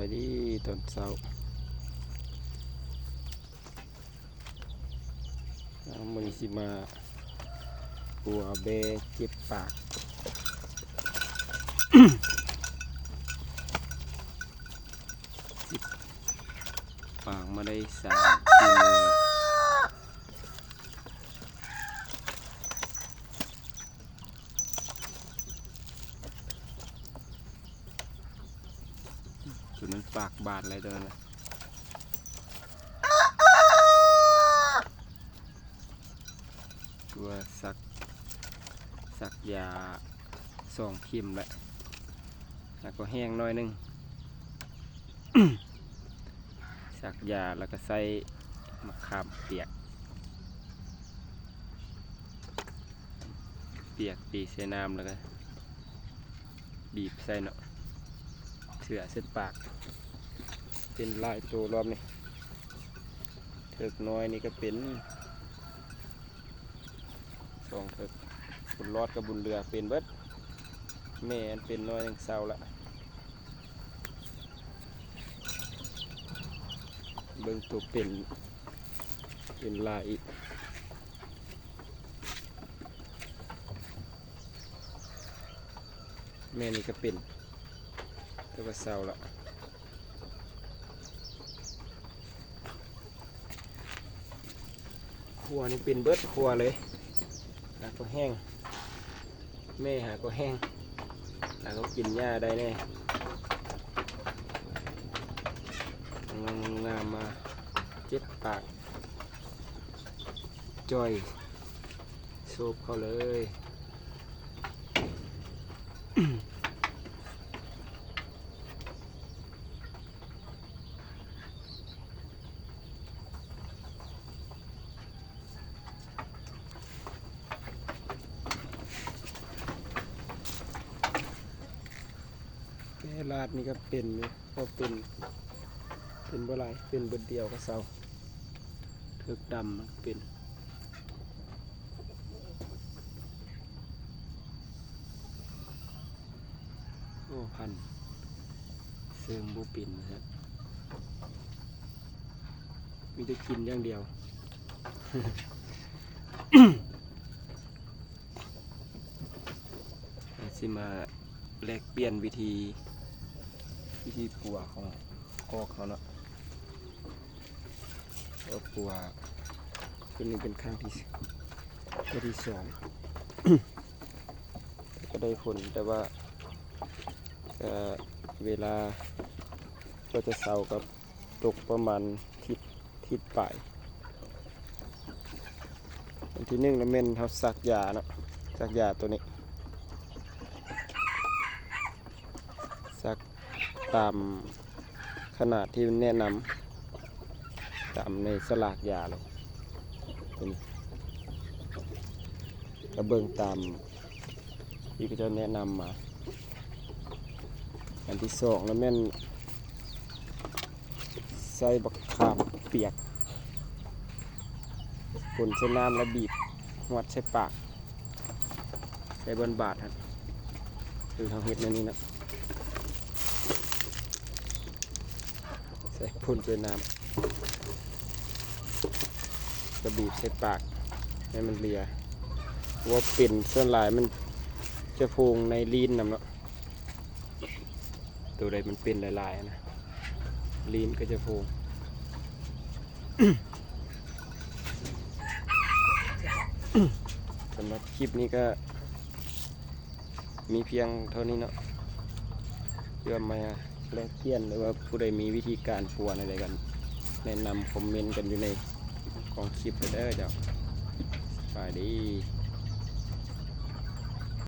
ສະບາຍດີຕອນເຊົ້າ. ເອົາ ມື້ນີ້ຊິມາປົວແບ້ເຈັບປາກ. ປາກມາໄດ້ສາມສີ່ມື້ແລ້ວ. ຕົວນັ້ນປາກບາດແລ້ວ ຕົວນັ້ນນະ. ຕົວສັກ ສັກຢາສອງເຂັມແລ້ວ ແລ້ວກໍແຫ້ງໜ້ອຍໜຶ່ງ. ສັກຢາ ແລ້ວກໍໃສ່ໝາກຂາມປຽກ ປຽກຕີໃສ່ນ້ຳ ແລ້ວກໍ ບີບໃສ່ເນາະ ເຊືອໃສ່ປາກ. ເປັນຫຼາຍໂຕລອບນີ້ ເຖິກນ້ອຍນີ້ກໍເປັນສອງເຖິກ ບຸນລອດກັບບຸນເຫຼືອເປັນເບິດ. ແມ່ອັນເປັນນ້ອຍໜຶ່ງເຊົາລະ. ເບິ່ງໂຕເປັນ ເປັນຫຼາຍອີກ. ແມ່ນີ້ກໍເປັນ ແຕ່ວ່າເຊົາລະ. ຄົວນີ້ເປັນເບິດຄົວເລີຍ ແລ້ວກໍແຫ້ງ ແມ່ຫາກໍແຫ້ງ ແລ້ວກໍກິນຫຍ້າໄດ້ແດ່. ງາມໆ ມາເຈັບປາກ ຈ່ອຍ ໂຊບເຂົ້າເລີຍ. ແກ້ລາດນີ້ກໍເປັນຢູ່ ກໍເປັນ ເປັນບໍ່ຫຼາຍ ເປັນເບິດດຽວກໍເຊົາ. ເຖິກດຳມັນເປັນ ໂອ້ ພັນເຊິ່ງບໍ່ເປັນນະ ມີແຕ່ກິນຢ່າງດຽວ. ຊິມາແລກປ່ຽນວິທີ ວິທີປົວຂອງຄອກເຮົາເນາະ. ກໍປົວ ຕົວນີ້ເປັນຄັ້ງທີ່ ເທື່ອທີສອງ ກໍໄດ້ຜົນ ແຕ່ວ່າ ເອີ ເວລາກໍຈະເຊົາກັບຕົກປະມານທິດ ທິດປາຍ. ອັນທີໜຶ່ງລະແມ່ນເຮົາສັກຢາເນາະ ສັກຢາຕົວນີ້ ສັກຕາມຂະໜາດທີ່ແນະນຳ ຕາມໃນສະຫຼາກຢາເລີຍ ຕົວນີ້ ກະເບິ່ງຕາມ ທີ່ເຂົາເຈົ້າແນະນຳມາ. ອັນທີສອງລະແມ່ນໃສ່ບັກຂາມປຽກ ຄົນໃສ່ນ້ຳລະບີບຫວດໃສ່ປາກ ໃສ່ບ່ອນບາດຫັ້ນ ຄືເຮົາເຮັດແນວນີ້ນະ ໃສ່ ຄົນໃສ່ນ້ຳ ກະບີບໃສ່ປາກໃຫ້ມັນເລຍ ເພາະວ່າເປັນສ່ວນຫຼາຍມັນຈະໂພງໃນລີ້ນນຳເນາະ ໂຕໃດມັນເປັນຫຼາຍໆນະ ລີ້ນກໍຈະໂພງ. ສຳລັບຄລິບນີ້ກະ ມີພຽງເທົ່ານີ້ເນາະ ເພື່ອມາແລກປ່ຽນ ຫຼືວ່າຜູ້ໃດມີວິທີການປົວແນວໃດກໍແນະນຳຄອມເມັນກັນຢູ່ໃນຂອງຄລິບເດີເຈົ້າ. ສະບາຍດີ.